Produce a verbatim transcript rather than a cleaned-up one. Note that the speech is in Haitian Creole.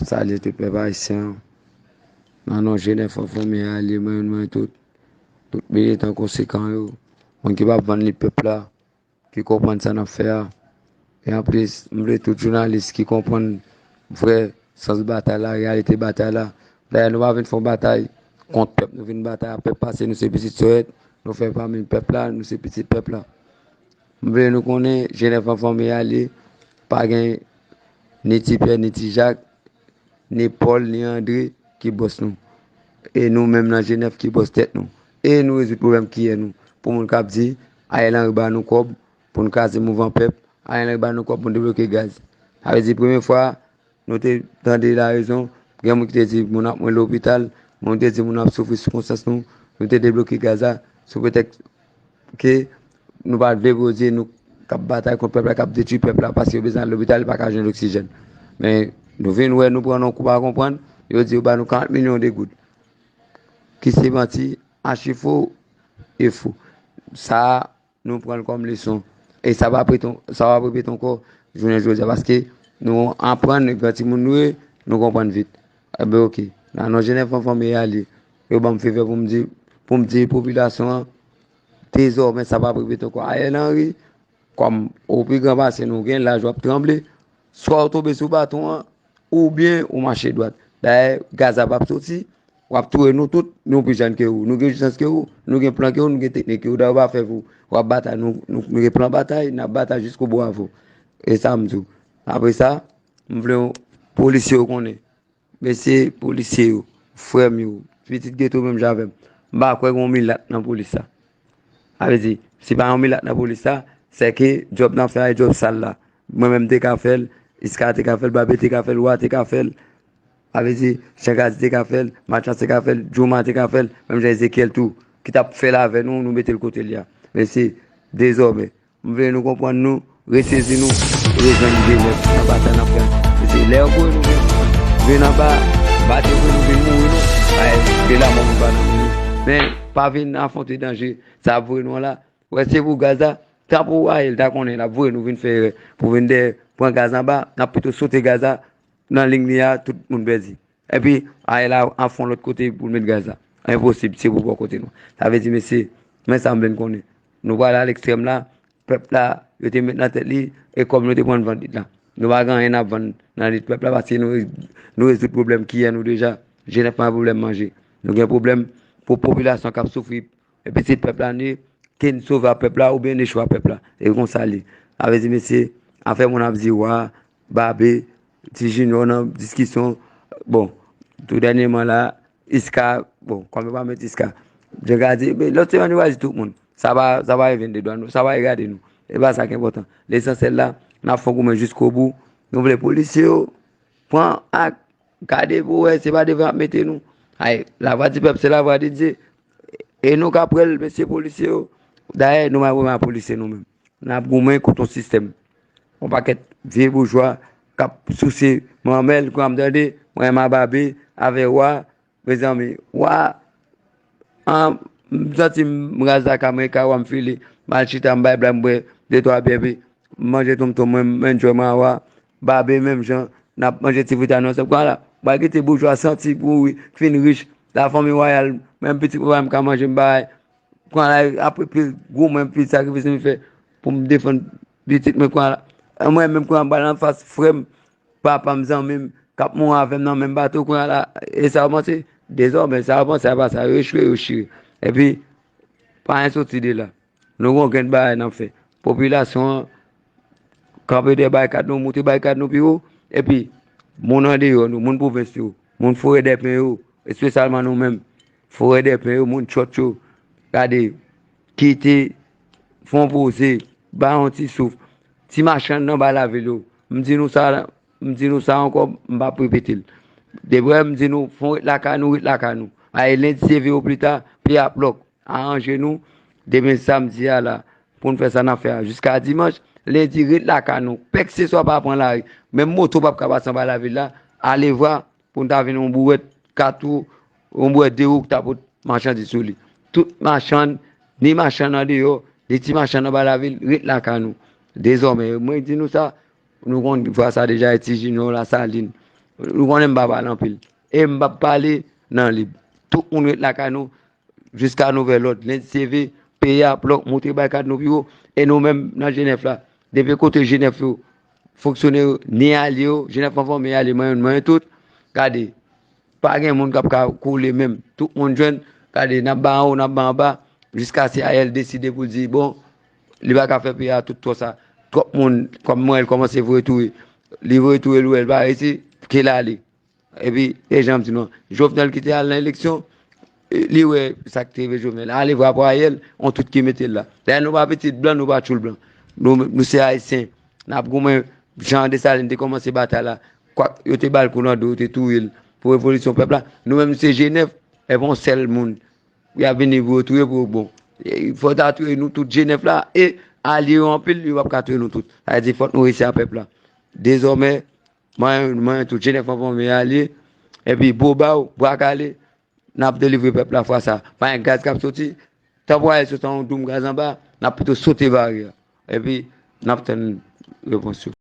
Salye tout pèp ayisyen an. Nan non Jenèf an fanmi a li, mwen, mwen tout, tout militan konsekan yo, moun ki p ap vann lit pèp la, ki konprann sa n ap fè a. E anplis, m vle tout jounalis ki konprann vrè sans batay la, reyalite batay la. Dayè, nou pa vin fè yon batay kont pèp, nou vin batay ak pèp, paske nou se pitit Soyèt, nou fè pami pèp la, nou se pitit pèp la. M vle nou konnen, Jenèf an fanmi a li, pa gen ni Ti Pyè, ni Ti Jak, ni Pòl, ni Andre ki bòs nou. E nou menm nan Jenèf ki bòs tèt nou. E nou rezoud pwoblèm kiyè nou. Pou moun k ap di, Ariel Henry ba nou kòb pou n kraze mouvman pèp, Ariel Henry ba nou kòb pou n debloke gaz. Sa vle di, premye fwa, nou te tande larezon, gen moun ki te di moun ap mouri lopital, moun te di moun ap soufri sou konsyans nou, nou te debloke gaz la, sou pretèks ke nou pa vle pou yo di nou k ap batay kont pèp la, k ap detwi pèp la, paske yo bezwen al lopital, yo pa ka jwenn oksijèn. Men, nou vin wè, nou pran nan kou pa konprann, yo di yo ba nou karant milyon de goud. Ki se manti, achi fo e fo. Sa a, nou pran l kòm leson. E sa p ap repete, sa p ap repete ankò jounen jodi a, paske nou aprann, gran timoun nou ye, nou konprann vit. Enben, oke. Nan non Jenèf an fanmi a li, yo ban m favè pou m di, pou m di popilasyon an, dezòmè, sa p ap repete ankò. Ariel Henry, kòm ou pi gran pase nou, gen laj w ap tranble, swa w tonbe sou baton an, oubyen ou mache dwat. Dayè, gaz la p ap soti, w ap touye nou tout, nou pi jèn ke ou, nou gen jisans ke ou, nou gen plan ke ou, nou gen teknik ke ou, dayè, ou pa fè pou w ap batay, nou, nou, nou gen plan batay, n ap batay jiskobou avè w. E sa m di w. Apre sa, m vle yon polisye yo konnen. Mesye polisye yo, frè m yo, pitit geto menm jan avè m, m pa kwè gen yon milat nan polis la. Sa vle di, si pa yon milat nan polis la, sèke djòb n ap fè a, e djòb sal la. Mwen menm te ka fè l, Iska te ka fè l, Babe te ka fè l, Wa te ka fè l. Sa vle di, Changadi te ka fè l, Matchans te ka fè l, Jouma te ka fè l, menm jan Ezekyèl tou, ki t ap fè l avè nou, nou mete l kote l ye a. Mesye, dezòmè, m vle nou konprann nou, resezi nou, rejwenn Jenèf nan batay n ap fè a. Mesye, lè yo voye nou vin, vin anba, bate pou nou vin mouri non. Ay, de la mò nou pa nan mouri. Men, pa vin afwonte danje, sa ap voye nou an la. Wè, se pou gaz la, tanpou Ariel ta konnen l ap voye nou vin fè erè, pou vin dèyè, pran gaz anba, n ap pito sote gaz la, nan liy li a, tout moun pèdi. Epi, Ariel a, ap fè yon lòt kote pou l met gaz la. Enposib, se pou bò kote nou. Sa vle di, mesye, men sa m vle n konnen. Nou pral al ekstrèm la, pèp la, yo te met nan tèt li, e kòm nou te pran vann lit la. Nou pa gen anyen n ap vann nan lit pèp la, paske nou, nou rezoud pwoblèm kiyè nou deja. Jenèf pa gen pwoblèm manje. Nou gen pwoblèm pou popilasyon k ap soufri, e pitit pèp la nou ye, ke n sove a pèp la oubyen n echwe a pèp la. E konsa l ye. Sa vle di, mesye, afè moun ap di Wa, Babe, Ti Junior nan diskisyon, bon, tou dènyèman la, Iska, bon, kòm yo pa met Iska. Jan ka di, men lòt semèn yo va di tout moun. Sa pa, sa pa revyen de dwa nou, sa pa regade nou. E pa sa ki enpòtan. Lesansyèl la, n ap fè goumen jiskobou. Nou vle polisye yo pran ak, gade pou wè, se pa devan y ap mete nou. Ay, lavwa di pèp, se lavwa de Dye. E nou ka pran l, mesye polisye yo. Dayè, nou pa vrèman polisye nou menm. N ap goumen kont yon sistèm. Yon pakèt vye boujwa k ap souse manmèl, kòm m tande, mwen, m a Babe, avè Wa, mezanmi, Wa, an, m santi m raz lakay mwen, ka Wa m file, m al chita, m bay blag, m bwè de twa byè, epi m manje tonmtonm mwen, m enjoy mwen a Wa, Babe menm jan, n ap manje ti frita nou ansanm. Kounye a la, w al kite boujwa santi mouri, fin rich, lafanmi wayal, menm pitit mwen pa menm ka manje, m bagay. Kounye a la, apre pil goumen, pil sakrifis m fè pou m defann pitit mwen, kounye a la, mwen menm kounye a m pral anfas frè m, papa m, zanmi m, k ap mouri avè m nan menm bato, kounye a la, e sa yo panse? Dezòmè, sa yo panse a pa sa, yo echwe, yo chire. Epi, pa anyen soti de la. Nou gon grenn bagay n ap fè. Popilasyon an kanpe dèyè barikad nou, moute barikad nou pi wo. Epi, moun andeyò nou, moun pwovens yo, moun Forèdèpen yo, espesyalman nou menm, Forèdèpen yo, moun Chòt yo, gade, kite, fè yon poze, bay yon ti souf. Ti machann anba lavil yo, m di nou sa, m di nou sa ankò, m p ap repete l. Depi m di nou, fè yon ret lakay nou, ret lakay nou. Ay, lendi se ve oplita, pye a plòk. Aranje nou, demen samdi a la, pou n fè sa n ap fè a. Jiska dimanch, lendi, ret lakay nou. Kèlkeswa pa pran lari. Menm moto p ap ka pase anba lavil la. Alevwa, pou n ta vin yon bouwèt kat wou, yon bouwèt de wou ki ta pot machandiz sou li. Tout machann, ni machann andeyò, ni ti machann anba lavil, ret lakay nou. Dezòmè, mwen di nou sa, nou konn vwa sa deja, e Ti Junior, Lasalin, Ou konnen m pa pale anpil. E m p ap pale nan lib. Tout moun ret lakay nou jiska nouvèl lòd. Lendi se leve, peye a plòk, monte barikad nou pi wo. E nou menm nan G nèf la, depi kote G nèf yo fonksyone yo, ni alye yo, G nèf an fòme, alye mwen, mwen tout. Gade, pa gen moun k ap ka kole menm. Tout moun jwenn, gade, n ap ba anwo, n ap ba anba, jiska se Ariel deside pou l di, bon, li pa ka fè peyi a tout twò sa. Twòp moun, kòm mwen, l kòmanse voye touye. Li voye touye l, wè, l pa reyisi, ke l ale. Epi, e jan m di nou, Jovenel ki te al nan eleksyon, li wè sa k te rive Jovenel. Ale vwa pou Ariel, on tout ki mete l la. Dayè, nou pa pitit blan, nou pa tchoul blan. Nou, nou se Ayisyen. N ap goumen, jan Desalin te kòmanse batay la. Kwak, yo te ba l kou nan do, yo te touye l pou revolisyon pèp la. Nou menm, nou se G nèf, epi on sèl moun. Y ap vini pou yo touye pou yo bon. E, fò ta touye nou tout G nèf la, e alye yo anpil, yo p ap ka touye nou tout. Sa vle di, fòk nou reyisi a pèp la. Dezòmè, mwen, mwen tout G nèf an fòme alye, epi Bobaw, Bwa Kale, n ap delivre pèp la fwa sa. Pa gen gaz k ap soti, tanpwayè soti an yon doum gaz anba, n ap pito sote baryè a. Epi, n ap tann repons yo.